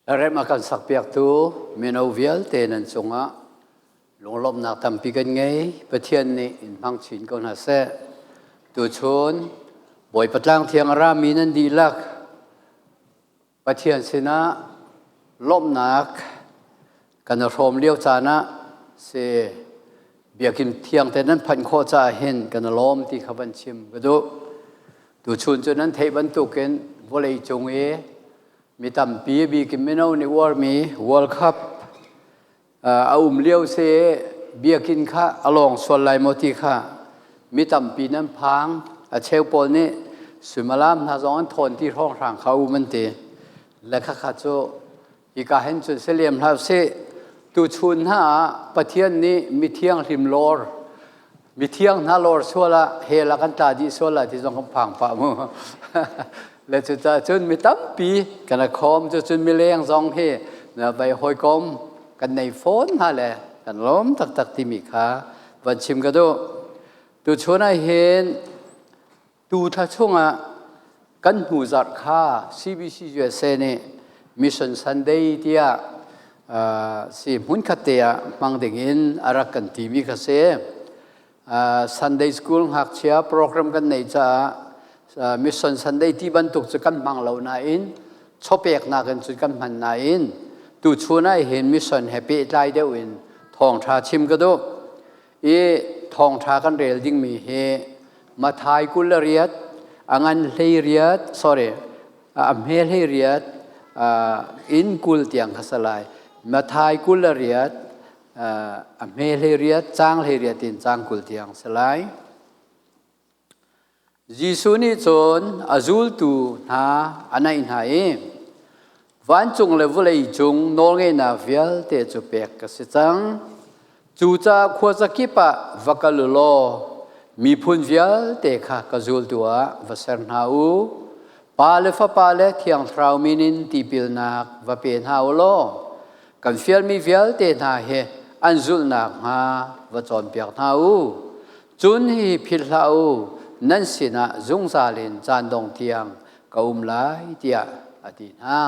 Rem a kan sakpiaktu mino vialte nan cungah lunglawmhnak tampi kan ngei. Pathian nih in hmang chin ko hna seh. Tuchun Bawipa tlang thiang a rami nan dihlak Pathian sinah lawmhnak kan i hrawm lio caan ah si biakinn thiang te nan phanh khawh caah hin kan i lawm ti kha van chim ka duh. Tuchun cu nan theih bantukin vawlei cung i mi tampi bikin mino nih uarmi World Cup a um lio si biakinn kha a lawng sual lai maw ti kha mi tampi nan phang. A cheu pawl nih suimilam hna zong an thawn ti hrawnghrang kha um an ti le khakha cu hika hin cun si lem hlah sih. Tuchun hna ah Pathian nih mithianghlim lawr mithiang hna lawr sual ah hell ah kan tla dih sual lai ti zong kan phang pah mu. Le cucaah cun mi tampi kan a khawm cu cun mileng zong hi vai hawikom kan nei fawn hna le kan lawm taktak timi kha van chim ka duh. Tuchun ah hin tu thla chungah kan hnu zarh kha CBC USA nih Mission Sunday tiah si hmunkhat te ah hmang ding in a rak kan timi kha si. Sunday School ngakchia program kan neih caah Mission Sunday ti bantuk cu kan hmang lo nain chawpeknak in cun kan hman nain tuchun ah hin mission he pehtlai deuh in thawngṭha chim ka duh. I thawngṭha kan rel dingmi hi Mathai 28 a ngan 18, sorry, a hme 18 in 20 tiang kha salai. Mathai 28 a hme 18 caang 18 in caang 20 tiang si lai. Jesuh nih cun a zultu hna a naih hna i, "Vancung le vawlei cung nawlngeihnak vialte cu pek ka si cang. Cucaah khuazakip ah va kal u law miphun vialte kha ka zultu ah va ser hna u. Pa le Fapa le Thiang Thlarau min in tipilnak va pe hna u law kan fialmi vialte hna hi an zulh nakhnga va cawnpiak hna u. Cun hi philh hlah u, nan sinah zungzal in caan dong tiang ka um lai," tiah a ti hna.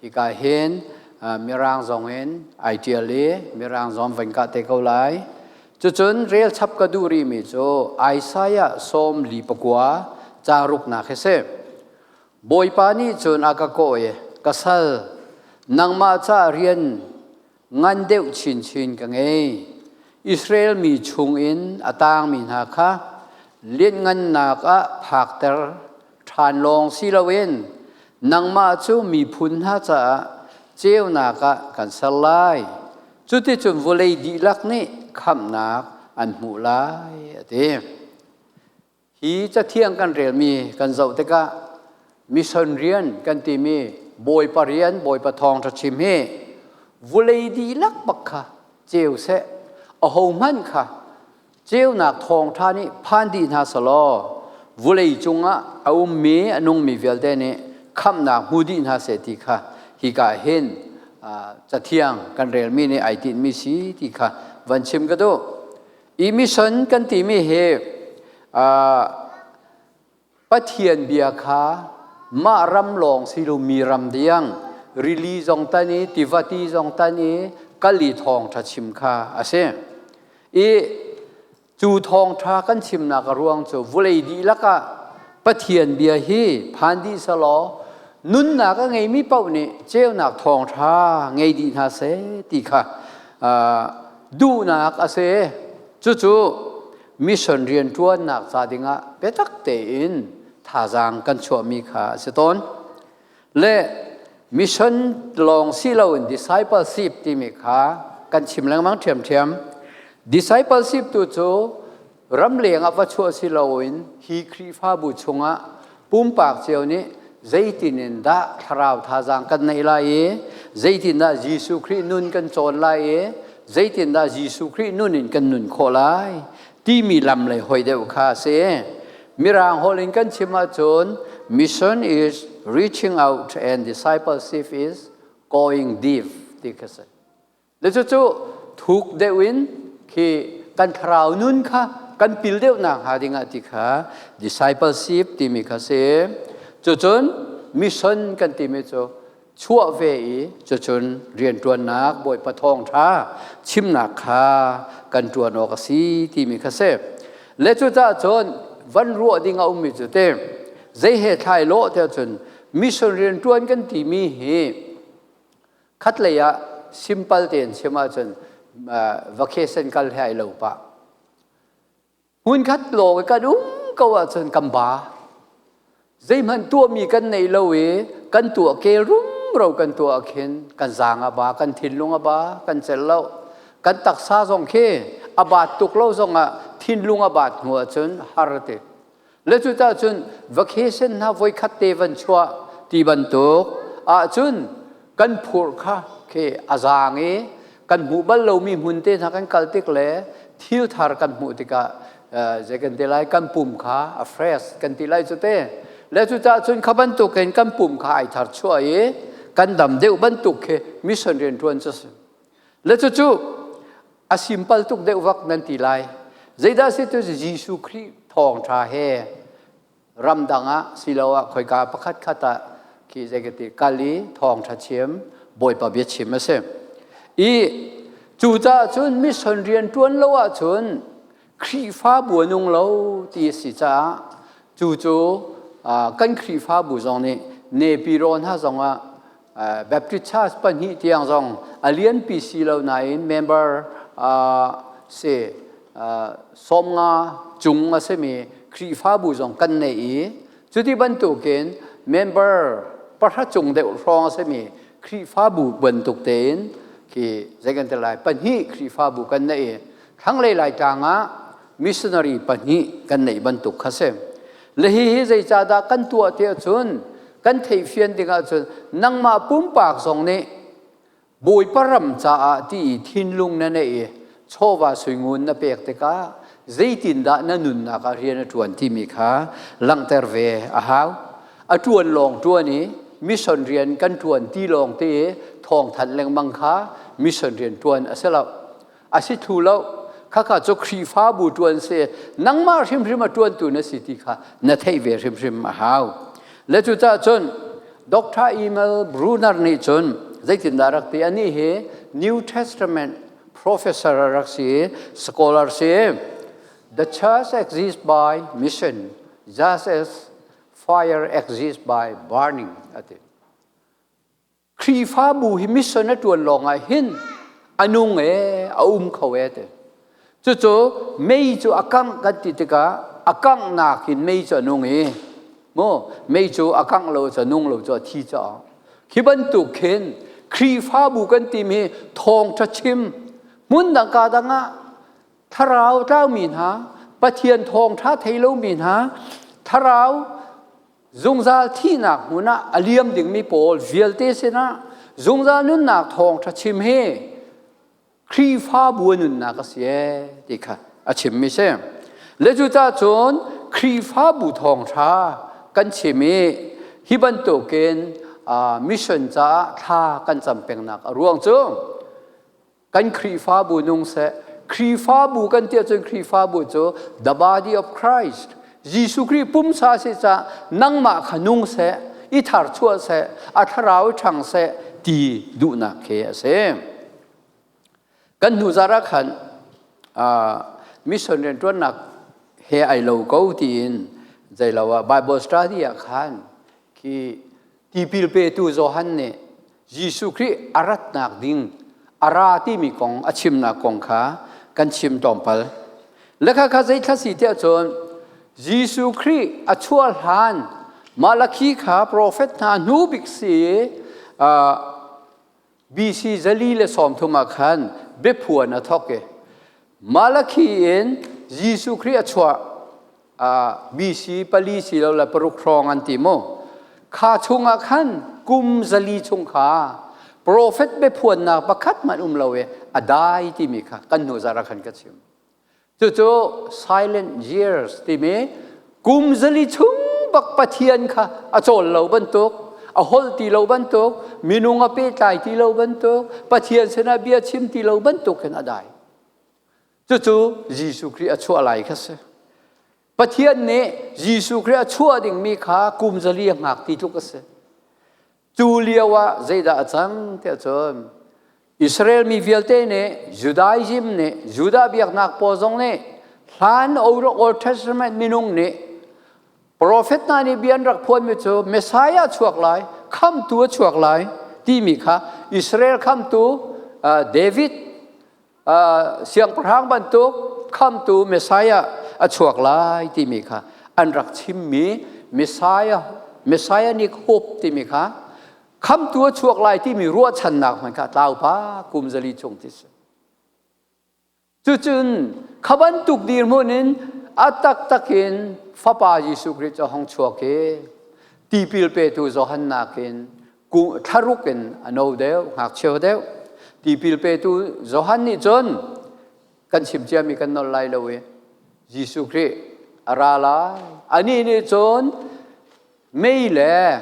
Hika hin Mirang zong in ai ṭial i Mirang zong van kah te ko lai. Cucun rel chap ka duh rihmi cu Isaiah 49 ca ruknak hi si. Bawipa nih cun a ka kawh i, "Ka sal, nangmah ca rian ngan deuh chinchin ka ngei. Israel mi chungin a tangmi hna kha lianhngannak ah phakter ṭhan lawng si loin nangmah cu miphun hna caah ceunak ah kan ser lai. Cuticun vawlei dihlak nih khamhnak an hmuh lai," a ti. Hi cathiang kan relmi kan zoh tikah mission rian kan timi Bawipa rian, Bawipa thawngṭha chim hi vulei dihlak bak kha ceu seh, ahohmanh kha ceunak thawngṭha nih phan dih hna selaw vulei cungah a ummi, a nungmi vialte nih khamhnak hmu dih hna seh ti kha hika hin cathiang kan relmi nih ai tinhmi si ti kha van chim ka duh. I mission kan timi hi Pathian bia kha mah ram lawng si lo mi ram diang rili zong tan i tivati zong tan i kali thawngṭha chim kha a si. I cu thawngṭha kan chimnak a ruang cu vulei dihlak ah Pathian bia hi phan dih selaw nunnak a ngeimi paoh nih ceunak thawngṭha ngei dih hna seh ti kha duhnak a si. Cucu mission rianṭuannak ca dingah biatak tein thazaang kan chuahmi kha a si tawn. Le mission lawng si loin discipleship timi kha kan chim lengmang ṭhiamṭhiam. Discipleship tu cu ramleng ah va chuah si loin hi Khrihfabu chungah pumpak cio nih zeitin in dah thlarau thazaang kan neih lai i zeitindah Jesuh Khrih nun kan cawn lai i zeitindah Jesuh Khrih nun in kan nun khawh lai timi lam lei hoi deuh kha a si. Mirang holh in kan chim ahcun mission is reaching out and discipleship is going deep ti kha si. Le cucu thuk deuh in khi kan thlarau nun kha kan pil deuh nak hnga ding ah ti kha discipleship timi kha si. Cucun mission kan timi cu Chuah ve i cucun rianṭuannak Bawipa thawngṭha chimnak kha kan ṭuan awk a si timi kha si. Le cucaah cun van ruah ding a ummi cu te zei he thlai lawh tiah cun mission rianṭuan kan timi hi khatlei ah simple tein chim ahcun vacation kal he ai lo pah. Hmunkhat lawng i kan um ko ahcun kan ba. Zeihmanh tuahmi kan nei lo i kan tuah kel rumro kan tuah ah khin kan zaang a ba, kan thinlung a ba, kan celh lo. Kan taksa zong khi a baat tuk lo zongah thinlung a baat hnu ahcun har ti. Le cucaah cun vacation hna voikhat te van chuah ti bantuk ahcun kan phurh kha khi a zaang i kan hmuh bal lomi hmun te hna kan kal tik le thil thar kan hmuh tikah zei kan ti lai, kan pum kha a fresh kan ti lai cu te. Le cucaah cun kha bantukin kan pum kha ai thar chuah i kan dam deuh bantuk khi mission rian ṭuan cu si. Le cucu a simpal tuk deuh vak nan ti lai. Zeidah si tu Jesuh Khrih thawngṭha he ramdang ah siloah khoika pakhat khat ah khi zei ka ti kal i thawngṭha chim, Bawipa bia chim a si. I cucaah cun mission rian ṭuan lo ahcun Khrihfabu a nung lo ti a si caah cu cu kan Khrihfabu zong nih Nepiro hna zongah Baptist Church pahnih tiang zong a lianpi si lo nain member si 50 cung a simi Khrihfabu zong kan nei i cuti bantukin member 300 cung deuh hrawng a simi Khrihfabu bantuk tein khi zei kan ti lai, pahnih Khrihfabu kan nei i thlanglei Laitlang ah missionary pahnih kan neih bantuk kha si. Le hihi zeicahdah kan tuah ti ahcun kan theihfian ding ahcun nangmah pumpak zong nih Bawipa ram caah ti i thinlung na neih i chawva suingun na pek tikah zeitindah na nunnak ah rian a ṭuan timi kha langhter ve a hau. A ṭuan lawng ṭuan i mission rian kan ṭuan ti lawng te i thawngthanh lengmang kha mission rian ṭuan a si lo. A si thlu lo. Khakha cu Khrihfabu ṭuan si, nangmah hrimhrim a ṭuantu na si ti kha na theih ve hrimhrim a hau. Le cucaah cun Dr. Emil Brunner nih cun zeitindah rak ti? Anih hi New Testament professor a rak si, scholar si. The church exists by mission, just as fire exists by burning, a ti. Khrihfabu hi mission a ṭuan lawngah hin a nung e, a um kho e ti. Cucu mei cu a kangh kan ti tikah a kanghnak in mei cu a nung i mu mei cu a kangh lo cu a nung lo cu a thi caah khi bantuk khin Khrihfabu kan timi thawngṭha chim hmun dang ka dang ah thlarau tlaumi hna, Pathian thawngṭha thei lomi hna, thlarau zungzal thihnak hmun ah a liam dingmi pawl vialte sinah zungzal nunnak thawngṭha chim hi Khrihfabu nunnak a si ee ti kha a chimmi si. Le cucaah cun Khrihfabu thawngṭha kan chim i hi bantukin mission caah thla kan cam pengnak a ruang cu kan Khrihfabu nung seh. Khrihfabu kan ti ahcun Khrihfabu cu the body of Christ, Jesuh Khrih pumsa si caah nangmah kha nung seh, i tharchuah seh, a thlarau i ṭhang seh ti duhnak khi a si. Kan hnu zarh ah khan mission rianṭuannak he ai lo ko tiin zeilo ah Bible study ah khan khi tipil petu Johan nih Jesuh Khrih a ratnak ding a ra timi kong a chimnak kong kha kan chim tlawmpal. Le kha kha zei thla si tiah cun Jesuh Khrih a chuah hlan Malakhi kha profet hna hnu bik si BC 430 ah khan biaphuan a thawk i Malakhi in Jesuh Khrih a chuah BC 4 si lo le 6 hrawng an ti mu. Kha chungah khan kum 400 chung kha profet biaphuannak pakhat hmanh um lo i a dai timi kha kan hnu zarh ah khan ka chim. Cucu silent years timi kum 400 chung bak Pathian kha a cawl lo bantuk, a holh ti lo bantuk, minung a pehtlai ti lo bantuk, Pathian sinah bia chim ti lo bantuk hin a dai. Cucu Jesuh Khrih a chuah lai kha si. Pathian nih Jesuh Khrih a chuah dingmi kha kum 400 a hngak ti tluk a si. Cu lio ah zeidah a cang tiah cun Israel mi vialte nih Judaism nih Judah biaknak pawl zong nih hlan Old Testament minung nih Profet hna nih bia an rak phuanmi cu Messiah chuak lai, khamtu a chuak lai timi kha Israel khamtu David siangpahrang bantuk khamtu Messiah a chuak lai timi kha an rak chimmi Messiah Messianic hope timi kha khamtu a chuak lai timi ruahchannak hmanh kha tlau pa kum zali chung ti si. Cucun kha bantuk dirhmun in a taktak in Fapa Jesuh Khrih cu a hung chuak i tipil petu Johan nakin thlaruk in a no deuh, ngakchia deuh. Tipil petu Johan nih cun kan chim ciami kan nolh lai lo i Jesuh Khrih a ra lai. Anih nih cun mei le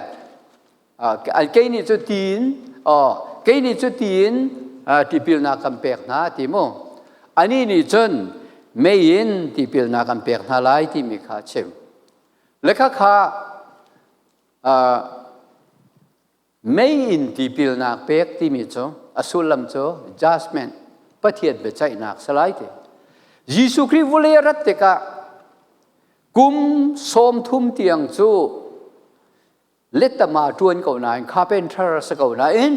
kei nih cu tiin kei nih cu tiin tipilnak kan pek hna ti mu anih nih cun mei in tipilnak kan pek hna lai timi kha a chim le kha kha mei in tipilnak pek timi cu a sullam cu judgment Pathian biaceihnak si lai ti Jesuh Khrih vulei a rat tikah kum 30 tiang cu lettama ṭuan ko nain carpenter a si ko nain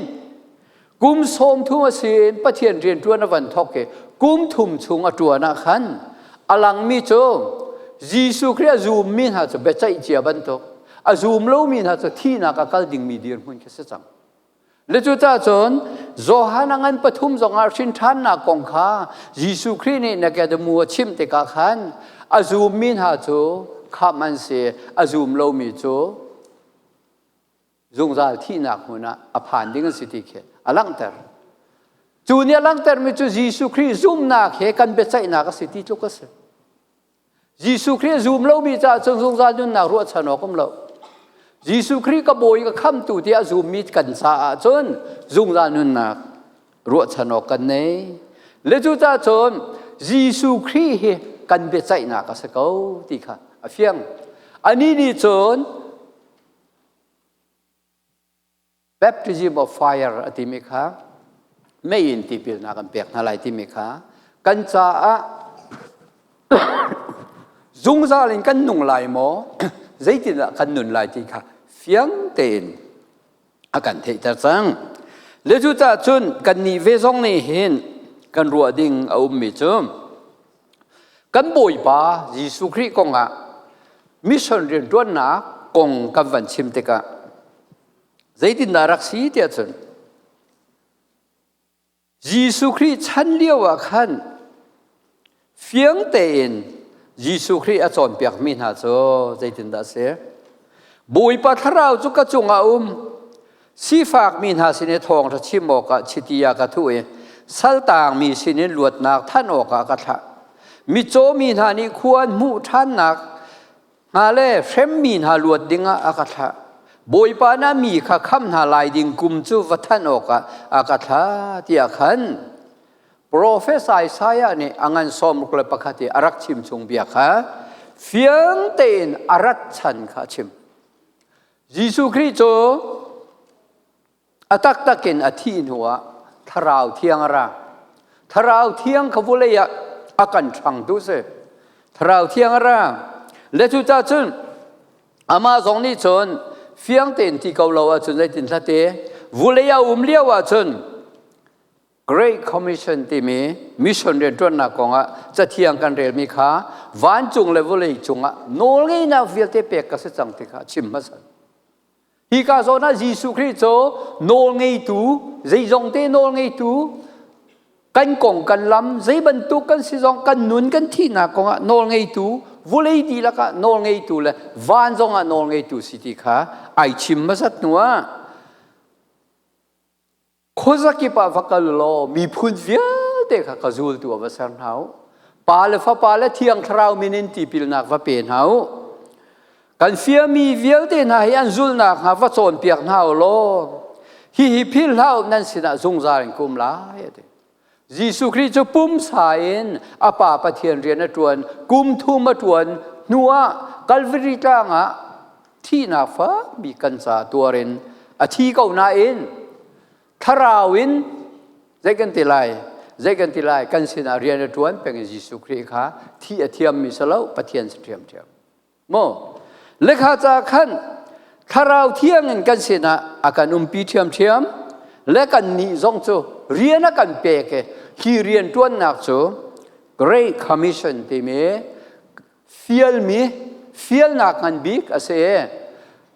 kum 30 a si in Pathian rian ṭuan a van thawk i kum thum chung a ṭuan ah khan a langmi cu Jesuh Khrih a zummi hna cu biaceih cia bantuk a zum lomi hna cu thihnak a kal dingmi dirhmun khi si cang. Le cucaah cun Johan a ngan pathum zongah hrin ṭhannak kong kha Jesuh Khrih nih Nikodemu a chimh tikah khan a zummi hna cu khamh an si, a zum lomi cu zungzal thihnak hmun ah a phan ding an si ti khi a langhter. Cu nih a langhtermi cu Jesuh Khrih zumhnak he kan biaceihnak a si ti tluk a si. Jesuh Khrih a zum lomi caah cun zungzal nunnak ruahchan awk um lo. Jesuh Khrih ka bawi ka khamtu tiah a zummi kan caah cun zungzal nunnak ruahchan awk kan nei. Le cucaah cun Jesuh Khrih hi kan biaceihnak a si ko ti kha a fiang. Anih nih cun baptism of fire a timi kha mei in tipilnak an pek hna lai timi kha kan caah zungzal in kan nung lai maw zeitindah kan nun lai ti kha fiang tein a kan theihter cang le cucaah cun kan nih ve zong nih hin kan ruah ding a ummi cu kan Bawipa Jesuh Khrih kongah mission rianṭuannak kong kan van chim tikah zeitindah rak si tiah cun Jesuh Khrih chan lio ah khan fiang tein Jesuh Khrih a cawnpiakmi hna cu zeitindah a si? Bawipa thlarau cu ka cungah a um Sifakmi hna sin i thawngṭha chim awkah chiti ah ka thuh i saltaangmi sinin luatnak thanh awkah ka thlah. Mitcaw mi hna nih khua an hmuh ṭhannak hnga le hremmi hna luat dingah a ka thlah. Bawipa na mi kha khamh hna lai ding kum cu va thanh awkah a ka thlah tiah khan Profet Isaiah nih a ngan 61 i a rak chim chung bia kha fiang tein a rat chan kha a chim. Jesuh Khrih cu a taktak in a thih hnuah Thlarau Thiang a ra. Thlarau Thiang kha vawlei ah a kan ṭhangtu si. Thlarau Thiang a ra. Le cucaah cun amah zong nih cun fiang tein ti ko lo ahcun zeitin hlate vulei a um lio ahcun Great Commission timi mission rianṭuannak kongah cathiang kan relmi kha vancung le vawlei cungah nawlngeihnak vialte pek ka si cang ti kha a chim hmasa. Hi ka zawn ah Jesuh Khrih cu nawlngeitu, zeizong te nawlngeitu, kan kong kan lam, zei bantuk kan si zong kan nun kan thihnak kongah nawlngeitu, vawlei dihlak ah nawlngeitu le van zongah nawlngeitu si ti kha ai chim hmasat hnu ah Khuazakip ah va kal law miphun vialte kha ka zultu ah va ser hna u. Pa le Fapa le Thiang Thlarau min in tipilnak va pe hna u. Kan fiami vialte hna hi an zulnak hnga va cawnpiak hna u law hihi philh hlah u nan sinah zungzal in kum lai a ti. Jesuh Khrih cu pumsa in a Pa Pathian rian a ṭuan kum thum a ṭuan hnuah Calvary tlang ah thihnak fakmi kan ca tuar in A thi ko nain thlarau in zei kan ti lai? Zei kan ti lai? Kan sinah rian a ṭuan peng i Jesuh Khrih kha thi a thiammi si lo, Pathian si ṭhiamṭhiam. Maw? Lekha ca khan thlarau thiang in kan sinah a kan umpi ṭhiamṭhiam le kan nih zong cu rian a kan pek i hi rian ṭuannak cu Great Commission timi fialmi fialnak ngan bik a si.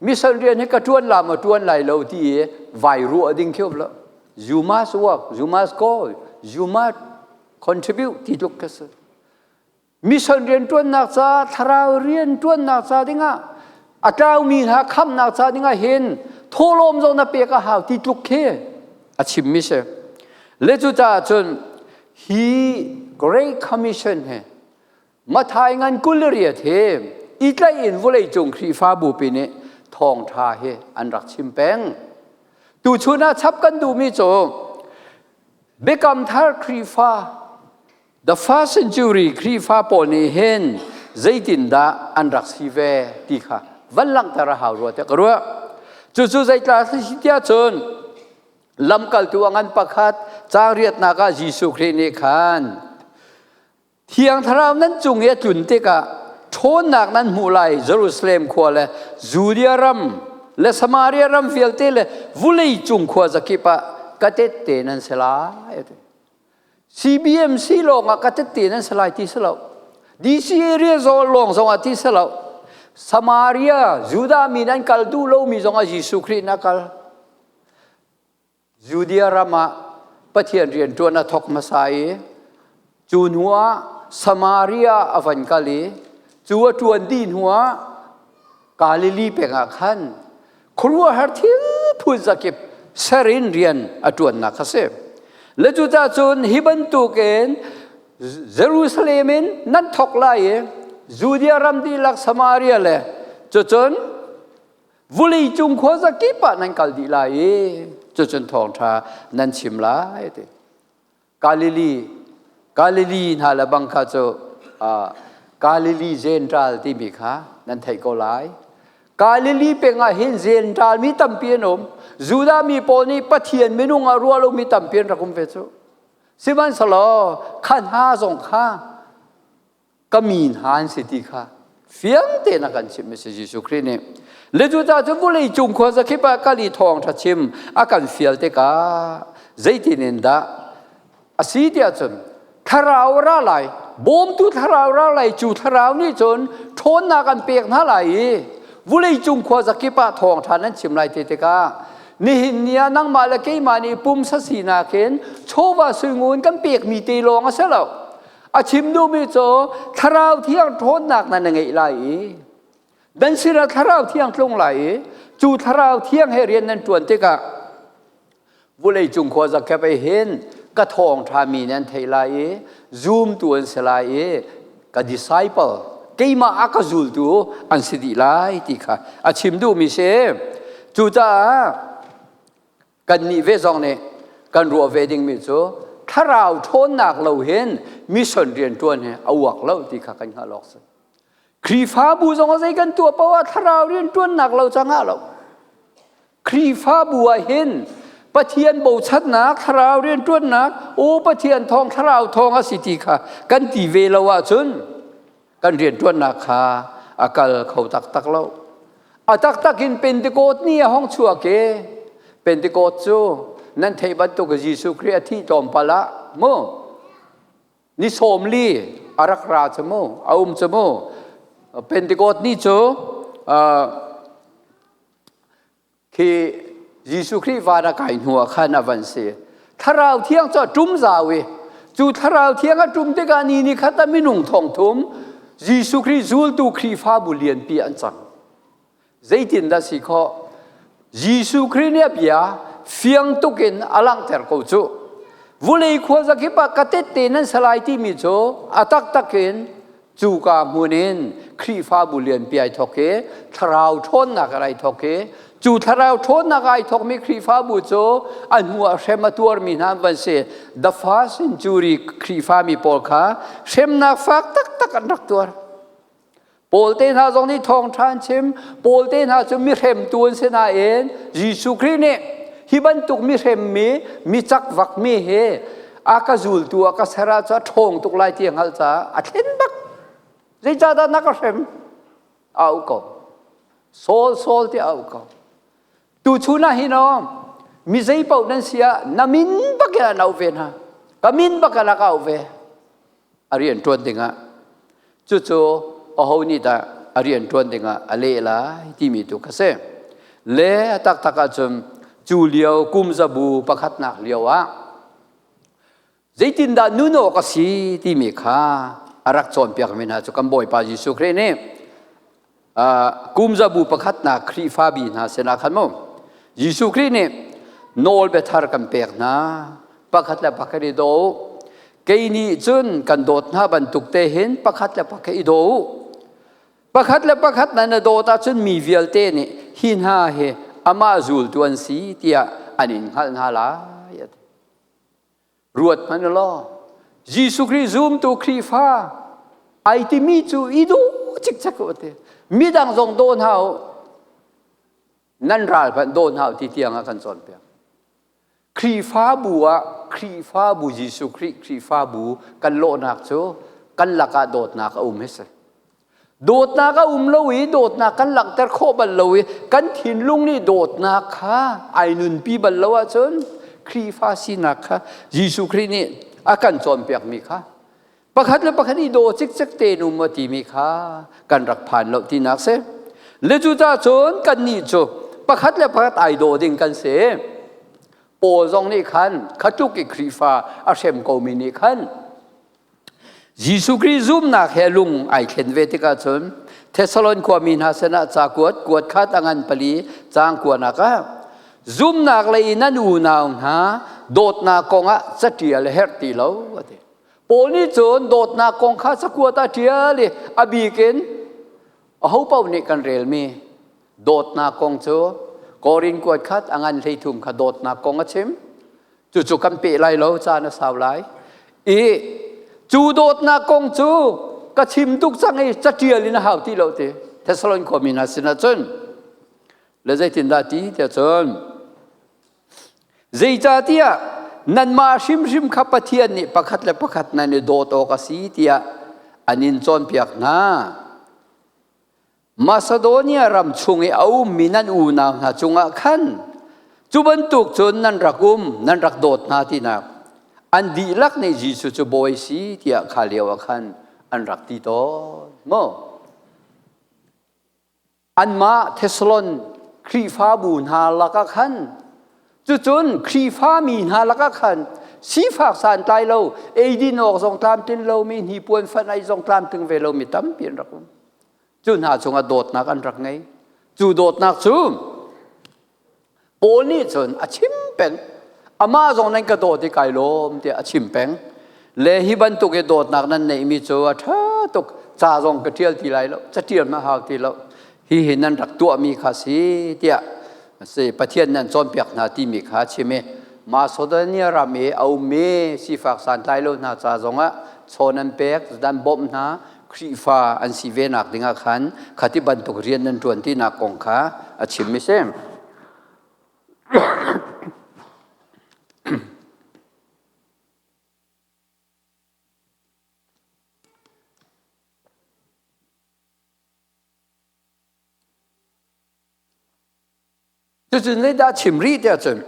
Mission rian hi ka ṭuan la maw ṭuan lai lo ti i vai ruah ding khi um lo. You must work, you must go, you must contribute ti tluk ka si. Mission rian ṭuannak ca, thlarau rian ṭuannak ca dingah a tlaumi hna khamnak ca dingah hin thawhlawm zong na pek a hau ti tluk khi a chimmi si. Le cucaah cun hi Great Commission hi Mathai ngan 28 hi i tlaih in vawleicung Khrihfabu pi nih thawngṭha hi an rak chim peng. Tuchun ah chap kan duhmi cu Biakam Thar Khrihfa the first century Khrihfa pawl nih hin zeitindah an rak si ve ti kha van langhter a hau rua tiah ka ruah. Cucu zeitla si tiah cun lamkaltu a ngan pakhat caang riatnak ah Jesuh Khrih nih khan Thiang Thlarau nan cung i a tlun tikah ṭhawnnak nan hmuh lai Jerusalem khua le Judea ram le Samaria ram vialte le vulei cung khua zakip ah ka tette nan si lai. CBMC lawng ah ka tette nan si lai ti si lo. DC area lawng zong ah ti si lo. Samaria, Judah mi nan kal duh lomi zong ah Jesuh Khrih na kal. Judea ram ah Pathian rian ṭuan a thawk hmasa i cu hnuah Samaria a van kal i cu a ṭuan dih hnuah Galilee peng ah khan khuaruahhar thil phun zakip ser in rian a ṭuannak a si. Le cucaah cun hi bantukin Jerusalem in nan thawk lai i Judea ram dihlak Samaria le cucun Vulei cung khuaza kip ah nan kal dih lai i cucun thawngṭha nan chim lai ti. Galilee Galilee hna le bang kha cu Galilee Gentile timi kha nan theih ko lai. Galilee peng ah hin Gentile mi tampi an um. Judah mi pawl nih Pathian minung ah ruah lomi tampi an rak um ve cu. Sihmanhsehlaw kha hna zong kha ka mi hna an si ti kha fiang tein a kan chimh mi si Jesuh Khrih nih. Le cucaah cun vawlei cung khua zakip ah kal i thawngṭha chim a kan fial tikah zeitin in dah a si tiah cun thlarau ra lai bawmtu thlarau ra lai cu thlarau nih cun ṭhawnnak an pek hna lai i vawlei cung khua zakip ah thawngṭha nan chim lai ti tikah nihin ni ah nangmah le keimah nih pumsa sinak in chawva suingun kan pekmi te lawng a si lo. A chim duhmi cu thlarau thiang ṭhawnnak nan ngeih lai i nan sinah thlarau thiang tlung lai i cu thlarau thiang he rian nan ṭuan tikah vulei cung khua zakep ei hin ka thawngṭha mi nan theih lai i zumtu an si lai i ka disciple keimah a ka zultu an si dih lai ti kha a chim duhmi si. Cucaah Kannih ve zong nih kan ruah ve dingmi cu thlarau ṭhawnnak lo hin mission rianṭuan hi a uak lo ti kha kan hngalh awk si. Khrihfabu zong a zei kan tuah paoh ah thlarau rianṭuannak lo cang ah lo. Khrihfabu ah hin Pathian bochannak, thlarau rianṭuannak, aw Pathian thawng, thlarau thawng a si ti kha kan ti ve lo ahcun kan rianṭuannak kha a kal kho taktak lo. A taktak in Pentecost ni a hong chuak i Pentecost cu nan theih bantuk Jesuh Khrih a thih tlawmpal ah mu ni 40 a rak ra cu mu a um cu mu Pentecost ni cu Khi Jesuh Khrih van a kai hnu ah khan a van si. Thlarau Thiang cu a ṭum zau i cu Thlarau Thiang a ṭum tikah ni ni khat ah minung thong thum Jesuh Khrih zultu Khrihfabu lianpi an cang. Zeitindah si khawh? Jesuh Khrih nih a bia fiang tuk in a langhter ko cu. Vulei khuazakip ah ka tette nan si lai timi cu a taktak in Cuka hmun in Khrihfabu lianpi ai thawk i thlarau ṭhawnnak ai thawk i cu thlarau ṭhawnnak ai thawkmi Khrihfabu cu a hnu ah hrem a tuarmi hna an van si. The first century Khrihfami pawl kha hremnak fak taktak an rak tuar. Paul te hna zong nih thawngṭha an chim. Paul te hna cu mi hremtu an si nain Jesuh Khrih nih hi bantuk mi hremmi, mi cakvakmi hi a ka zultu a ka ser ahcun a ṭhawng tuk lai ti a hngalh caah a thlen bak. Zeicahdah na ka hrem? A auh ko. Saul, Saul tiah a auh ko. Tuchun ah hin aw, mi zei paoh nan si ah na min bak in an auh ve hna. Ka min bak in a ka auh ve. A rian ṭuan dingah. Cucu aho nih dah a rian ṭuan dingah a leh lai timi tu kha si. Le a taktak ahcun cu lio kum zabu pakhatnak lio ah zeitindah nun awk a si timi kha a rak cawnpiakmi hna cu kan Bawipa Jesuh Khrih nih kum zabu pakhatnak Khrihfabi hna sinah khan mu Jesuh Khrih nih nawl biathar kan pek hna pakhat le pakhat i daw u kei nih cun kan dawt hna bantuk te hin pakhat le pakhat i daw u pakhat le pakhat nan i dawt ahcun mi vialte nih hi hna hi amah zultu an si tiah an in hngalh hna lai Ruat hmanh law Jesuh Khrih zumtu Khrihfa ai timi cu i duh cikcek u ti. Midang zong daw hna u. Nan ral hmanh daw hna u ti tiang ah kan cawnpiak. Khrihfabu ah Khrihfabu Jesuh Khrih Khrihfabu kan lawhnak cu kan lakah dawtnak a um hi si. Dawtnak a um lo i dawtnak kan langhter khawh bal lo i kan thinlung nih dawtnak kha ai nunpi bal lo ahcun Khrihfa sinak kha Jesuh Khrih nih a kan cawnpiakmi kha pakhat le pakhat i daw cikcek te um a timi kha kan rak phan lo tinak si. Le cucaah cun kannih cu pakhat le pakhat ai daw ding kan si. Paul zong nih khan khatluk i Khrihfa a hrem komi nih khan Jesuh Khrih zumnak he lung ai thlen ve tikah cun Thessalon khuami hna sinah ca kuat kuat khat a ngan pali caang kuanak ah zumnak lei in nan unau hna dawtnak kongah caṭial a herh ti lo a ti. Paul nih cun dawtnak kong kha cakuat ah ṭial i a bik in aho paoh nih kan relmi dawtnak kong cu Korin kuat khat a ngan 13 kha dawtnak kong a chim. Cucu kan peh lai lo caan a sau lai. I cu dawtnak kong cu ka chim tuk cang i catial in a hau ti lo ti Thessalon khuami hna sinah cun le zeitindah ti tiah cun zeicahtiah nanmah hrimhrim kha Pathian nih pakhat le pakhat nan i dawt awk a si tiah an in cawnpiak hna. Macedonia ram chung i a ummi nan unau hna cungah khan cu bantuk cun nan rak um, nan rak dawt hna tinak an dihlak nih Jesuh cu bawi si tiah kha lio ah khan an rak ti tawn maw? Anmah Thessalon Khrihfabu hna lakah khan cucun Khrihfami hna lakah khan sifak santlai lo eidin awk zong tlamtlin lomi hnipuan fanh ai zong tlamtling ve lomi tampi an rak um. Cu hna cungah dawtnak an rak ngei. Cu dawtnak cu Paul nih cun a chim peng. Amah zong nan ka dawt i kai lawm tiah a chim peng. Le hi bantuk i dawtnak nan neihmi cu a ṭha tuk. Ca zong ka ṭial ti lai lo, ca ṭial ma hau ti lo. Hi hi nan rak tuahmi kha si tiah si Pathian nan cawnpiak hna timi kha a chim i Macedonia ram i a ummi sifak santlai lo hna ca zongah chaw nan pek, nan bawmh hna, Khrihfa an si ve nak dingah khan khati bantuk rian nan ṭuan tinak kong kha a chim mi si. Cucun zeidah chim rih tiah cun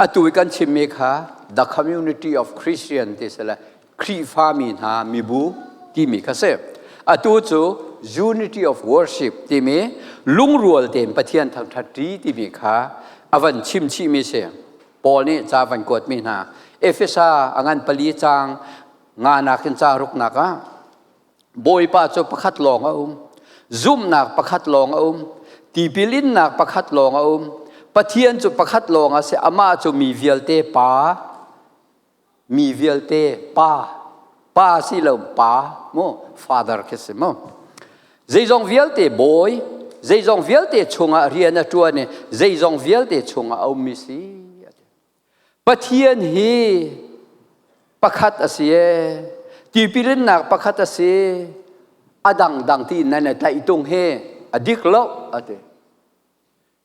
atu i kan chimmi kha the community of Christian ti si le Khrihfami hna mibu timi kha si. Atu cu unity of worship timi lungrual tein Pathian thangṭhat ṭi timi kha a van chim chihmi si. Paul nih ca van kuatmi hna Efesa a ngan pali caang nga nakin ca ruknak ah Bawipa cu pakhat lawng a um. Zumhnak pakhat lawng a um. Tipil innak pakhat lawng a um. Pathian cu pakhat lawng a si. Amah cu mi vialte pa, mi vialte pa, pa si lo pa mu, father khi si mu. Zeizong vialte bawi, zeizong vialte chungah rian a ṭuan i zeizong vialte chungah a ummi si. Pathian hi pakhat a si ee. Tipilinnak pakhat a si. A dangdang ti nan i tlaih tung hi a dik lo a ti.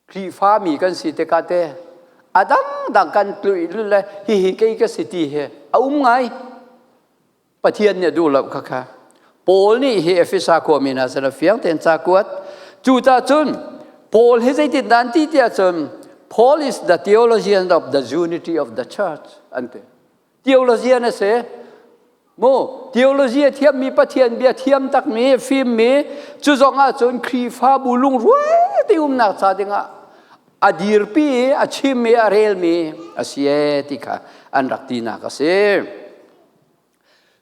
Khrihfami kan si tikah te a dangdang kan tluih le hihi kei ka si ti hi a um ngai. Pathian nih a duh lo khakha. Paul nih hi Efesa khuami hna sin a fiang tein ca kuat. Cucaah cun Paul hi zeitin dah an ti tiah cun Paul is the theologian of the unity of the church an ti. Theologian a si. Mu theology a thiammi Pathian bia thiam takmi fimmi cu zong ah cun Khrihfabu lungrual te umnak ca dingah a dirpi i a chim i a relmi a si e ti kha an rak tinak a si.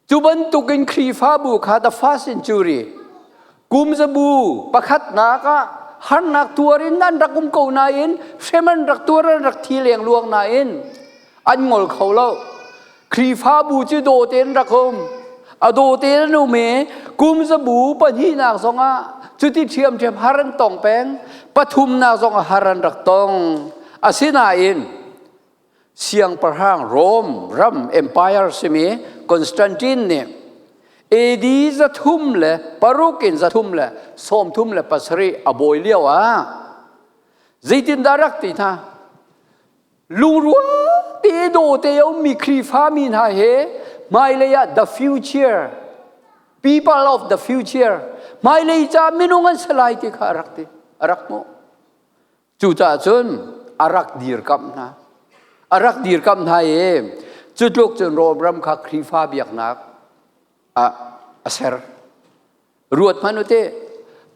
Cu bantukin Khrihfabu kha the first century kum zabu pakhatnak ah harnak tuar in an rak um ko nain hrem an rak tuar an rak thi lengluang nain an ngol kho lo. Khrihfabu cu daw tein rak um. A daw tein an um i kum zabu pahnihnak zongah cuti ṭhiamṭhiam har an tong peng. Pathumnak zongah har an rak tong. Asinain siangpahrang Rome ram empire simi Constantine nih AD 306 in 337 a bawi lio ah zeitindah rak ti hna? Lungrual te daw te a ummi Khrihfami hna he hmailei ah the future, people of the future, hmailei ca minung an si lai ti kha a rak ti, a rak hmuh. Cucaah cun a rak dirkamh hna. A rak dirkamh hna i cu tluk cun Rom ram kha Khrihfa biaknak ah a ser. Ruat hmanh u teh,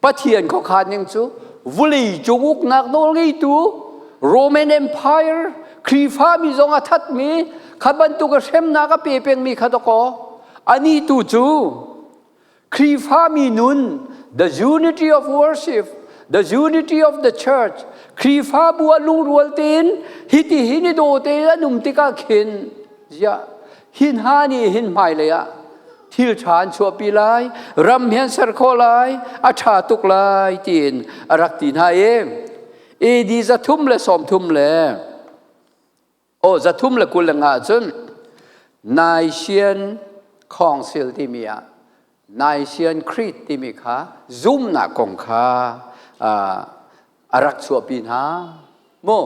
Pathian khuakhan ning cu vulei cung uknak nawl ngeitu Roman Empire Khrihfami zong a thatmi kha bantuk a hremnak a pe pengmi kha dakaw ani tu cu Khrihfami nun the unity of worship, the unity of the church, Khrihfabu a lungrual tein hiti hin i daw tein an um tikah khin ziah hin ha nih hin hmailei ah thil ṭha an chuahpi lai, ram hi an ser khawh lai, a ṭha tuk lai tiin a rak ti hna i AD 330 le aw 325 cun Nicene Council timi ah Nicene Creed timi kha zumnak kong kha a rak chuahpi hna mu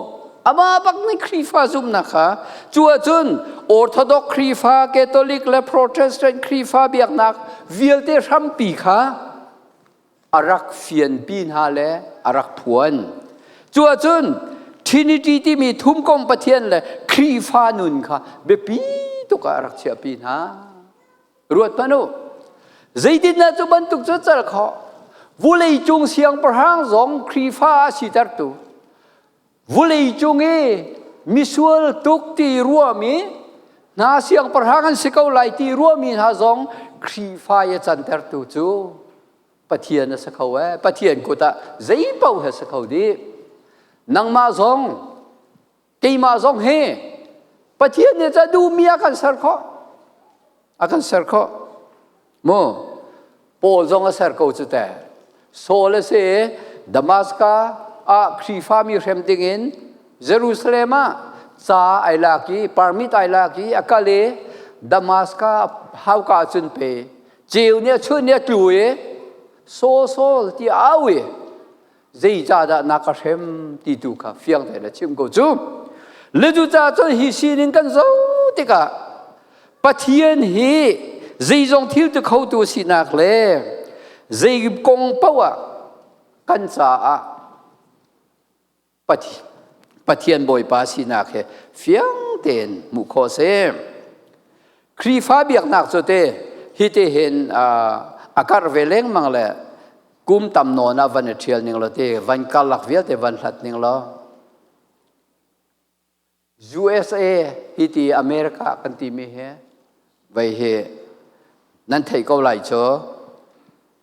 amah bak nih Khrihfa zumhnak kha cu ahcun Orthodox Khrihfa Catholic le Protestant Khrihfa biaknak vialte hrampi kha a rak fianpi hna le a rak phuan. Cu ahcun Trinity timi thumkom Pathian le Khrihfa nun kha biapi tuk ah a rak chiahpi hna. Ruat hmanh u. Zeitindah cu bantuk cu cal khawh? Vuleicung siangpahrang zong Khrihfa a sitertu. Vuleicung i misual tuk ti ruahmi hna siangpahrang an si ko lai ti ruahmi hna zong Khrihfa i a cantertu cu Pathian a si kho ee. Pathian kut ah zei paoh he si kho dih. Nangmah zong keimah zong hi Pathian nih ca duhmi a kan ser khawh a kan ser khawh mu Paul zong a ser ko cu te Saul a si Damascus ah Khrihfami hrem dingin Jerusalem ah ca ai lak i permit ai lak i a kal i Damascus hauka cun pe ceu nih a chun nih a tlu i Saul Saul ti au i zeicahdah na ka hrem ti tu kha fiang tein a chim ko cu. Le cucaah cun hi sining kan zoh tikah Pathian hi zeizong thil ti khotu sinak le zei kong paoh ah kan caah Pathian Bawipa sinak he fiang tein hmuh khawh a si. Khrihfa biaknak cu te hi te hin a karh ve lengmang le kum tam nawn ah van i ṭhial ning law te van karlak vialte van hlat ning law USA hi ti America kan timi hi vei hi nan theih ko lai cu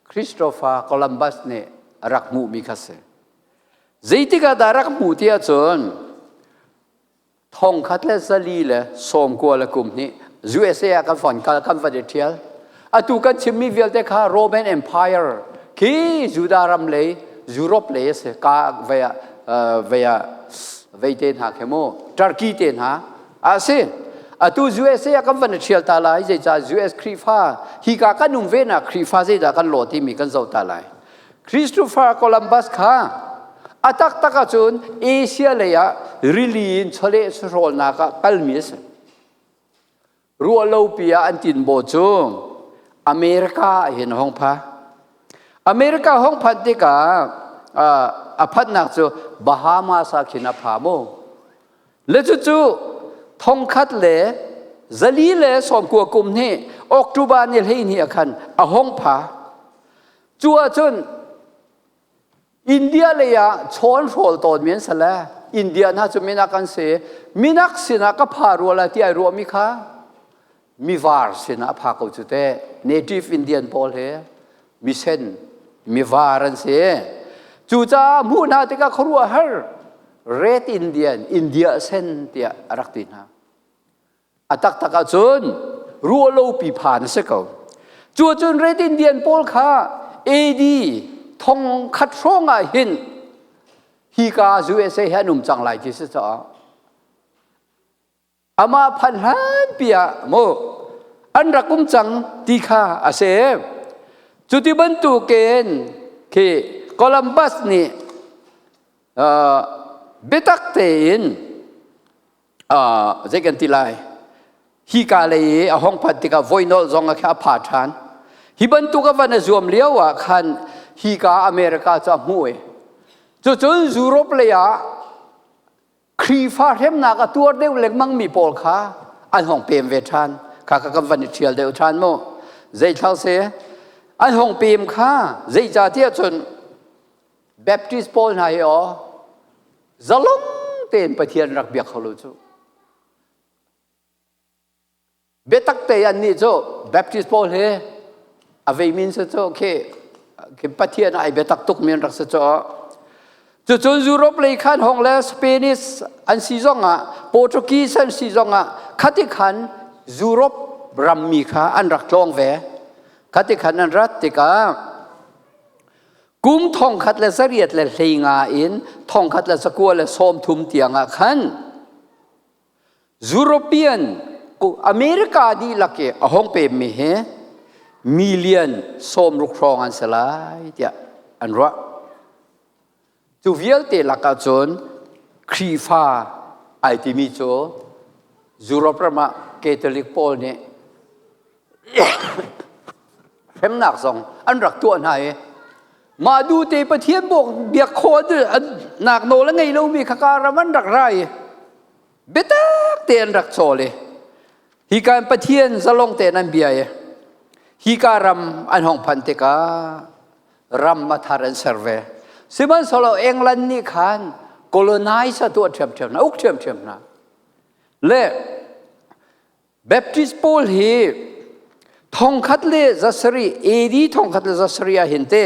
Christopher Columbus nih a rak hmuhmi kha si. Zeitik ah dah rak hmuh ti ahcun 1492 USA ah kan fon kal kan van i ṭhial. Atu kan chimmi vialte kha Roman Empire khi Judah ram lei Europe lei a si ka vei ah vei ah vei te hna khi mu Turkey te hna a si. Atu USA ah kan van i ṭhial ta lai, zeicah US Khrihfa hika kan um ve nak Khrihfa zeidah kan lawh timi kan zoh ta lai. Christopher Columbus kha a taktak ahcun Asia lei ah rili in chawleh sahrawlnak ah kalmi a si. Ruahlopi ah an tinbaw cu America ah hin a hung pha. America hung phanh tikah a phanhnak cu Bahamas ah khin a pha mu. Le cucu thongkhat le 490 kum hnih October ni 12 ah khan a hung pha. Cu ahcun India lei ah chawn hrawl tawnmi an si le India hna cu minak an si. Minak sinah ka pha rua lai ti ai ruahmi kha mivar sinah a pha ko cu teh. Native Indian pawl he misen mivar an si. Cucaah hmuh hna tikah khuaruahhar Red Indian, India sen tiah a rak ti hna. A taktak ahcun ruahlopi phan a si ko. Cu cun Red Indian pawl kha AD 1000 hrawng ah hin hika USA he an um cang lai ti si caah amah phan hlan pi ah mu an rak um cang ti kha a si. Cuti bantukin khi Columbus nih biatak tein zei kan ti lai hi ka lei i a hong phanh tikah voinolh zong a a pha ṭhan. Hi bantuk a van a zuam lio ah khan hi ka America cu a hmuh i cucun Europe lei ah Khrihfa hremnak a tuar deuh lengmang mi pawl kha an hong pem ve ṭhan. Kha kha kan van i ṭhial deuh ṭhan mu. Zeithal si an hong pem kha zeicahtiah cun Baptist pawl hna hi aw zalong tein Pathian rak biak kho lo cu. Biatak te an nih cu Baptist pawl hi a vei min si cu khi khi Pathian ai biatak tuk mi an rak si cu. Cucun Europe lei khan hong le Spanish an si zong ah Portuguese an si zong ah khati khan Europe rammi kha an rak tlawng ve. Khati khan an rat tikah kum 1815 in 1930 tiang ah khan European America dihlak i a hong pemmi hi million 60 hrawng an si lai tiah an ruah. Cu vialte lakah cun Khrihfa ai timi cu Europe ram ah Catholic pawl nih hremnak zong an rak tuah hna i mah duhte Pathian biak khawh nak nawl a ngei lomi kha ka ram an rak ra i biatak te an rak cawl i hika in Pathian zalong tein an bia i hika ram an hong phanh tikah ram a thar an ser ve. Sihmanhsehlaw England nih khan colonize a tuah ṭhiamṭhiam hna, uk ṭhiamṭhiam hna. Le Baptist pawl hi 1700 AD 1700 ah hin te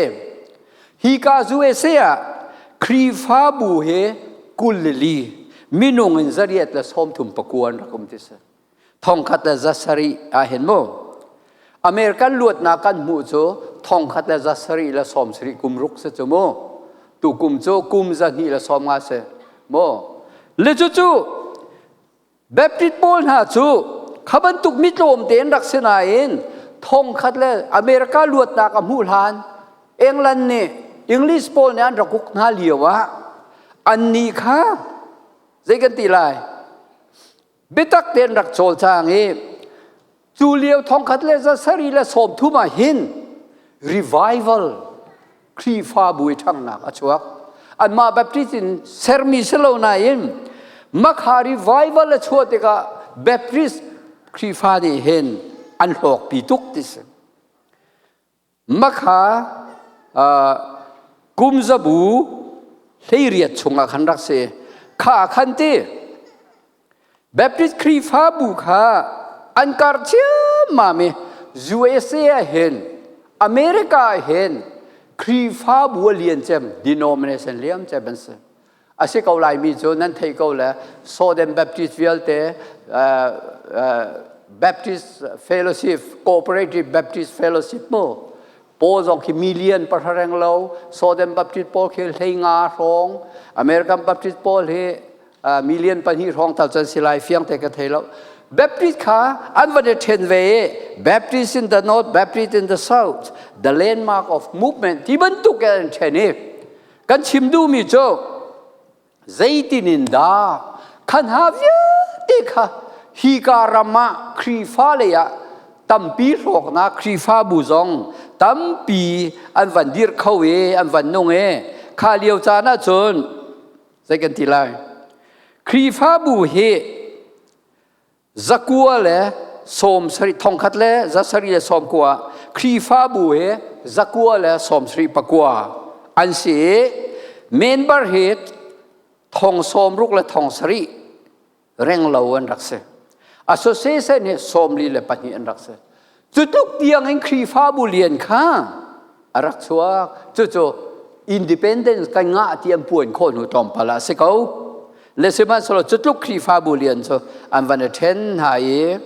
hika USA ah Khrihfabu hi 24 minung in 839 an rak um ti si. 1700 ah hin mu American luatnak kan hmuh cu 1776 kum ruk si cu mu. Tu kum cu kum 250 si mu. Le cucu Baptist pawl hna cu kha bantuk mi tlawmte an rak si nain thongkhat le America luatnak a hmuh hlan England nih English pawl nih an rak uk hna lio ah annih kha zei kan ti lai biatak tein rak cawlcang i cu lio 1730 ah hin revival Khrihfabu i ṭhanghnak a chuak. Anmah Baptist in sermi si lo nain makha revival a chuah tikah Baptist Khrihfa nih hin an hlawkpi tuk ti si. Makha kum zabu 18 chungah khan rak si. Kha khan ti Baptist Khrihfabu kha an karh ciammam i USA ah hin America ah hin Khrihfabu a lian cem denomination liam cem an si. A si ko laimi cu nan theih ko le Southern Baptist vialte Baptist Fellowship Cooperative Baptist Fellowship mu Paul zong khi million pahra reng lo Southern Baptist pawl khi 15hrawng American Baptist pawl hi million 2 hrawng tal can si lai fiang te ka thei lo. Baptist kha an van i ṭhen ve i Baptist in the North, Baptist in the South, the landmark of movement ti bantuk in an ṭhen i kan chim duhmi cu zeitin in dah khan ha vialte kha hika ram ah Khrihfa lei ah tampi hlawknak Khrihfabu zong tampi an van dirh kho i an van nung i kha lio caan ahcun zei kan ti lai? Khrihfabu hi 900 le 70 thongkhat le 790 Khrihfabu hi 979 an si i member hi 60,000 le 7,000 renglo an rak si. Association hi 42 an rak si. Cu tluk tiang in Khrihfabu lian kha a rak chuak. Cucu independence kan ngah ti an puan khawh hnu tlawmpal ah a si ko. Le sihmanhsehlaw cu tluk Khrihfabu lian cu an van i ṭhen hna i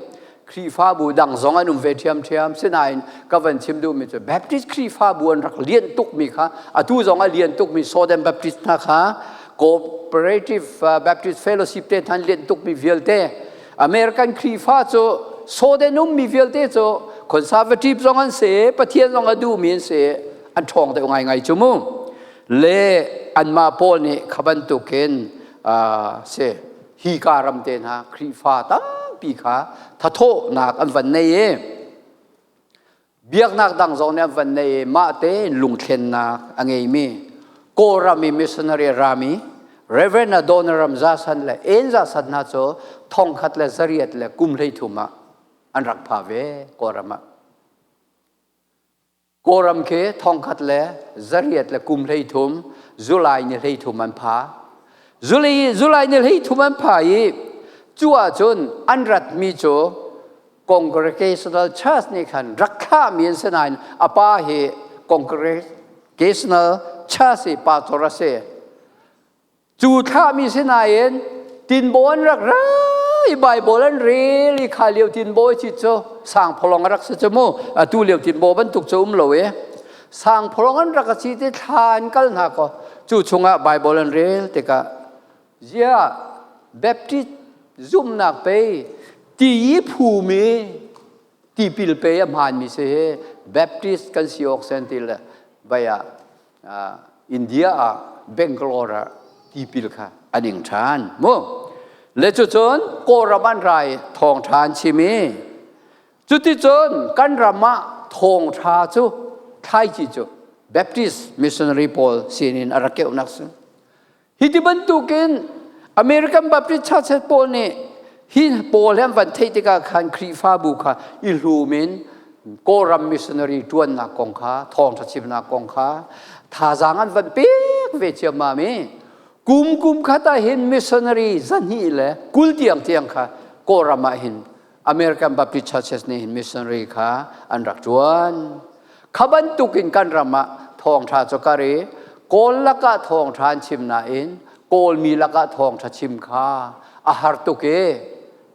Khrihfabu dang zong an um ve ṭhiamṭhiam. Sinain ka van chim duhmi cu Baptist Khrihfabu an rak lian tukmi kha atu zong a lian tukmi Southern Baptist hna kha Cooperative Baptist Fellowship te hna an lian tukmi vialte American Khrihfa cu Southern ummi vialte cu conservative zong an si, Pathian zong a duhmi an si, an ṭhawng deuh ngaingai cu mu. Le anmah pawl nih kha bantukin si hi ka ram te hna Khrihfa tampi kha thathawhnak an van nei i biaknak dang zong nih an van nei i mah tein lungthlennak a ngeimi Kawlram i missionary rami Reverend Adoniram Zasan le En Zasan hna cu thongkhat le zariat le kum 13 ah an rak pha ve Kawlram ah. Kawlram khi thongkhat le zariat le kum 13 July ni 13 an pha. July ni 13 an pha i cu ahcun an ratmi cu Congregational Church nih khan rak thlahmi an si nain a pa hi Congregational Church i pastor a si. Cu thlahmi si nain tinbaw an rak ra i Baibal an rel i kha lio tinbaw ci cu sangphalawng a rak si cu mu. Atu lio tinbaw bantuk cu um lo i sangphalawng an rak a si ti thla an kal hna kaw cu chungah Baibal an rel tikah ziah Baptist zumhnak pei ti i phumi tipil pe a hmaanmi si hi Baptist kan si awk sen ti le vai ah India ah Bangalore ah tipil kha an ing ṭhan mu. Le cucun Kawlram an rai thawngṭha an chim i cuticun kan ram ah thawngṭha cu thlaici cu Baptist missionary pawl sinin a rak keuhnak si. Hi ti bantukin American Baptist Church pawl nih hi pawl he an van theih tikah khan Khrihfabu kha i hlum in Kawlram missionary ṭuannak kong kha thawngṭha chimnak kong kha thazaang an van pek ve ciammam i kum kum khat ah hin missionary 220 tiang tiang kha Kawlram ah hin American Baptist Churches nih hin missionary kha an rak ṭuan. Kha bantukin kan ram ah thawngṭha cu kar i Kawl lakah thawngṭha an chim nain Kawlmi lakah thawngṭha chim kha a har tuk i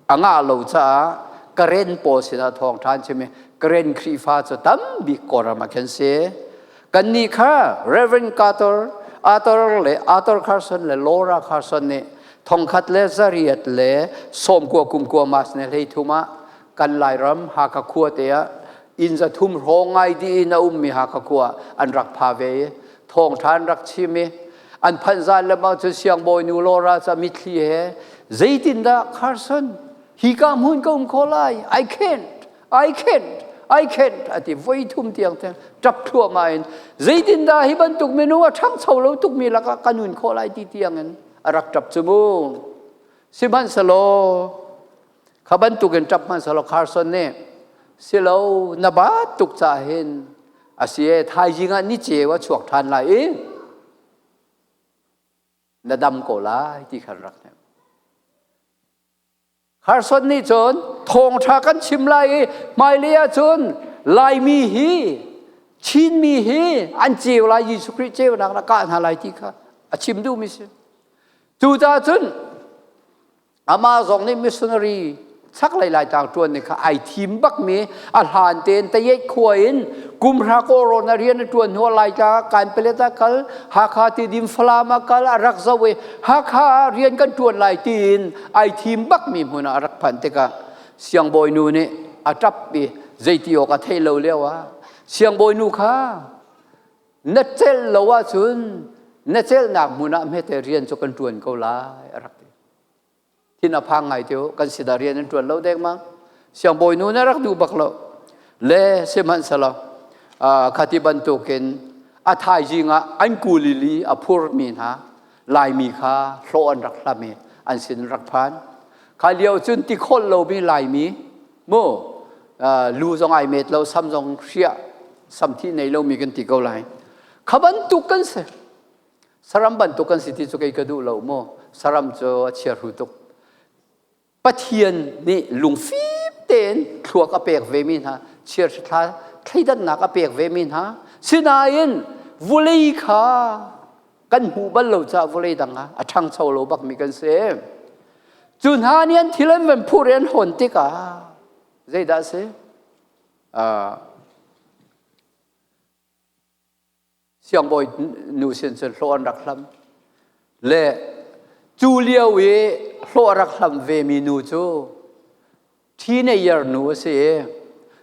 a ngah lo caah Karen pawl sinah thawngṭha an chim i Karen Khrihfa cu tam bik Kawlram ah khin si. Kannih kha Reverend Carter, Arthur le Arthur Carson le Laura Carson nih 1990 kum kua mas ne 30 ah kan Lairam Hakha khua te ah inn 300 hrawng ngai dih in a ummi Hakha khua an rak pha ve i thawngṭha an rak chim i an phanh zan le bang cun siangbawi nu Laura ca mitthli he zeitindah Carson hi ka hmun ka um kho lai? I can't, I can't, I can't, a ti voi thum tiang tiang ṭap thluahmah in zeitindah hi bantuk minung a ṭhangcho lo tukmi lakah ka nun khawh lai ti tiang in a rak ṭap cu mu. Sihmanhsehlaw kha bantukin ṭap hmanhsehlaw Carson nih silo na bat tuk caah hin a si e, thaizing ah ni ceu a chuak ṭhan lai i na dam ko lai ti khan rak hnemh. Carson nih cun thawngṭha kan chim lai i hmailei ahcun Laimi hi Chinmi hi an ceu lai, Jesuh Khrih ceunak na kah hna lai ti kha a chim duhmi si. Cucaah cun amah zong nih missionary chaklei Laitlang ṭuan nih kha ai thim bakmi a hlan tein Tayet khua in kumhra kawlrawn a rian a ṭuan hnu ah Laitlang ah Kanpalet ah kal, Hakha Tidim Falam ah kal a rak zoh i Hakha ah rian kan ṭuan lai tiin ai thim bakmi hmun ah a rak phanh tikah. Siangbawi nu nih a ṭap i zeiti awk a theih lo lio ah siangbawi nu kha na celh lo ahcun na celhnak hmun ah hmete rian cu kan ṭuan ko lai a rak ti. Thin a phang ngai teo kan sinah rian an ṭuan lo dengmang. Siangbawi nu na rak duh bak lo. Le sihmanhsehlaw khati bantukin a thaizing ah an kulili a phurmi hna Laimi kha hlawh an rak hlam i an sin rak phan. Kha lio cun tikhawlh lomi Laimi mu lu zong ai met lo sam zong hriah samthi nei lomi kan ti ko lai. Kha bantuk kan si. Saram bantuk kan si ti cu kei ka duh lo mu. Saram cu a chiahru tuk. Pathian nih lungfim tein thluak a pek vemi hna, chiarthla thleidannak a pek vemi hna, sinain vulei kha kan hmuh bal lo caah vulei dang ah a ṭhangcho lo bakmi kan si. Cu hna nih an thil an van phur i an hawn tikah zeidah a si? Siangbawi nu sin cun hlawh an rak hlam. Le cu lio i hlawh a rak hlam vemi nu cu teenager nu a si i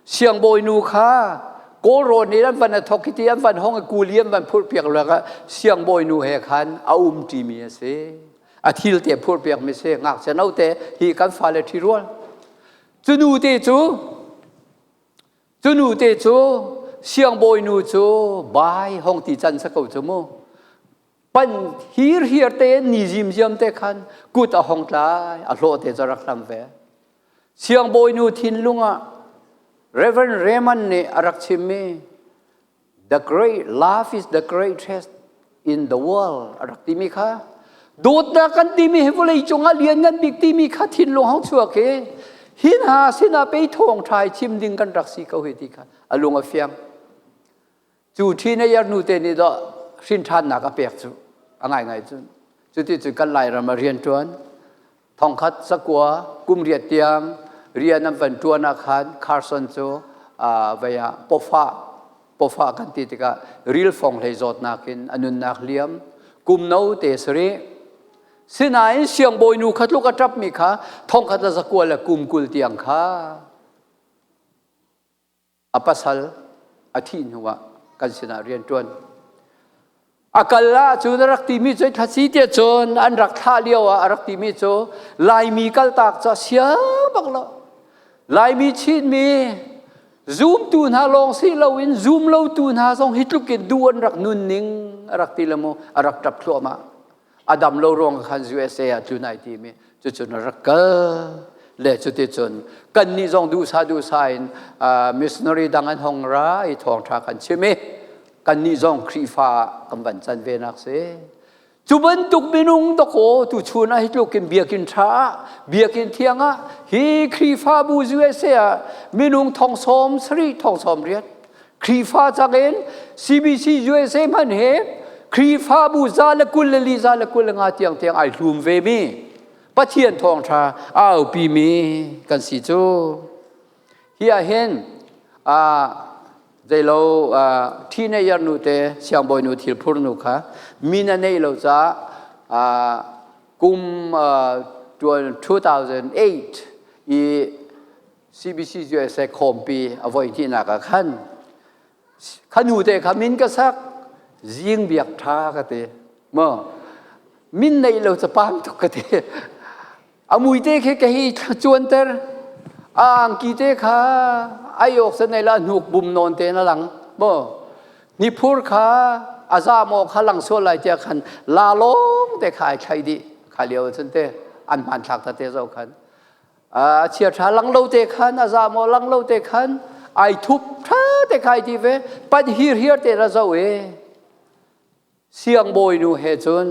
siangbawi nu kha Kawlrawn in an van a thok i an van hong i kuli an van phurhpiak lak ah siangbawi nu he khan a um ṭimi a si. A thil te phurhpiakmi si ngakchia note hi kan fale ṭhi rual. Cu nu te cu Cu nu te cu siangbawi nu cu bai hong ti can sa ko cu mu. Pan hir hir te ni zimziam te khan kut a hong tlai a hlawh te cu rak hlam ve. Siangbawi nu thinlung ah Reverend Raymond nih a rak chimmi The great love is the greatest in the world a rak timi kha dawtnak kan timi hi vawlei cungah lianngan bik timi kha thinlung hong chuak hi hi hna sinah pei thawng ṭha chim ding kan rak si ko hi ti kha a lung a fiang cu teenager nu te nih dawh hrin ṭhannak a pek cu a ngaingai cun cuti cun kan Lairam a rian ṭuan thongkhat zakua kum riat tiang rian an van ṭuan ah khan Carson cu vei ah pawfah pawfah kan ti tikah rilfong hlei zawtnak in a nunnak liam kum no te sarih sinain siangbawi nu kha tluk a ṭapmi kha thongkhat le zakua le kum 20 tiang kha a pasal a thih hnuah kan sinah rian ṭuan. A kal ah cun a rak timi cu thlasi tiah cun an rak thlah lio ah a rak timi cu Laimi kaltak cu a siang bak lo. Laimi Chinmi zumtu hna lawng si loin zum lotu hna zong hi tluk in duh an rak nun ning a rak ti le mu a rak ṭap thluahmah. A dam lo ruang khan USA ah tlun ai timi cucun a rak kal le cuticun kannih zong duhsah duhsah in missionary dang an hong ra i thawngṭha kan chim i kannih zong Khrihfa kan van can ve nak si. Cu bantuk minung dakaw tu chun ah hi tluk in biakinn ṭha ah biakinn thiang ah hi Khrihfabu USA ah minung thong sawm sarih thong sawm riat Khrihfa cak in CBC USA hman he Khrihfabu 124 125 tiang tiang ai hlum ve mi Pathian thawngṭha a aupi mi kan si cu. Hi ah hin zeilo teenager nu te siangbawi nu thilphur nu kha min a neih lo caah kum 2008 i CBC USA khawmpi a voi hnihnak ah khan kha nu te kha min ka sak zing biak tha ka ti mo min nei lo capam tuk ka ti a mui te khi ka hi cuanter a angki te kha ai ok sa nei la hnuk bum non te na lang mo ni phur kha a za mo kha lang sual lai tia khan la long te kha ai thlai di kha lio chun te an hman thlak ta te zo khan A chiaṭha lang lo te khan a za maw lang lo te khan ai thup ṭha te khai ti ve pan hirhiar te ra zo e siangbawi nu he cun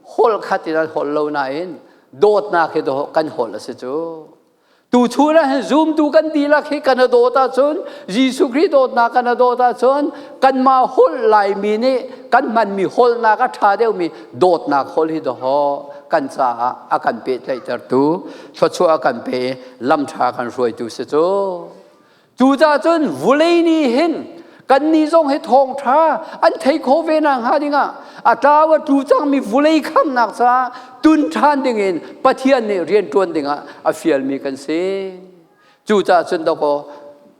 holh khat in an holh lo nain dawtnak he kan holh a si cu tu chun ah hin zumtu kan dihlak hi kan dawt ahcun Jesuh Khrih dawtnak kan dawt ahcun kanmah holh Laimi nih kan hmanmi holhnak a ṭha deuhmi dawtnak holh hi dawh kan caah a kan pehtlaihtertu thluachuah a kan pe i lamṭha kan hruaitu si cu. Cucaah cun vulei nih hin kannih zong hi thawngṭha an thei kho ve na hnga dingah a tlau a tlu cangmi vulei khamnak caah tun ṭhan dingin Pathian nih rianṭuan dingah a fialmi kan si. Cucaah cun dawkaw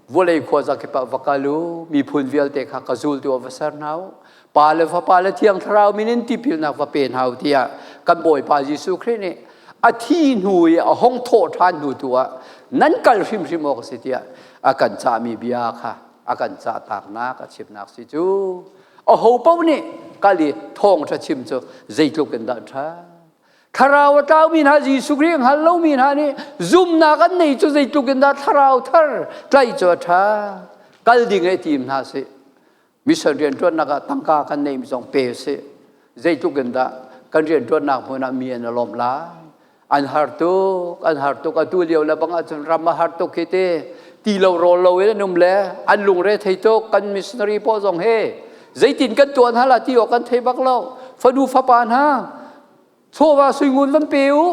vawlei khuaza kip ah va kal u, miphun vialte kha ka zultu ah va ser hna u. Pa le Fapa le Thiang Thlarau min in tipilnak va pe hna u tiah kan Bawipa Jesuh Khrih nih a thi hnu i a hong thawh ṭhan hnu tu ah nan kal hrimhrim awk a si tiah a kan cahmi bia kha a kan cah taknak a chimnak si cu. Aho paoh nih kal i thawngṭha chim cu zeitluk in dah ṭha. Thlarau a tlaumi hna Jesuh Khrih hngal lomi hna nih zumnak an nei cu zeitluk in dah thlarau thar tlaih cu a ṭha. Kal ding i tim hna sih. Mission rianṭuannak ah tangka kan neimi zong pe sih. Zeitluk in dah kan rianṭuannak hmun ah mi an i lawm lai. An har tuk, an har tuk. Atu lio le bang ahcun ram a har tuk hi te. Ti lo rawl lo in an um le an lungre thei tuk. Kan missionary pawl zong he zeitin kan tuah hna la ti awk kan thei bak lo. Fanu fapa hna chawva suingun van pe u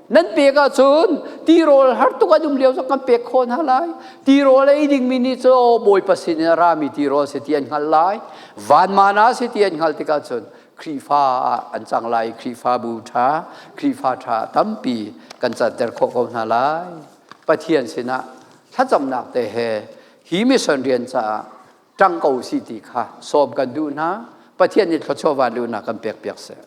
nan pek ahcun tirawl har tuk an um lio zong kan pek khawh hna lai tirawl ei dingmi nih cu bawipa sin in a rami tirawl si ti an hngalh lai vanmana si ti an hngalh tikah cun Khrihfa ah an cang lai Khrihfabu ṭha Khrihfa ṭha tampi kan canter khawh ko hna lai Pathian sinah thlacamnak te he hi mission rian caah ṭang ko si ti kha sawm kan duh hna Pathian nih thluachuah van luhnak kan pek piak seh.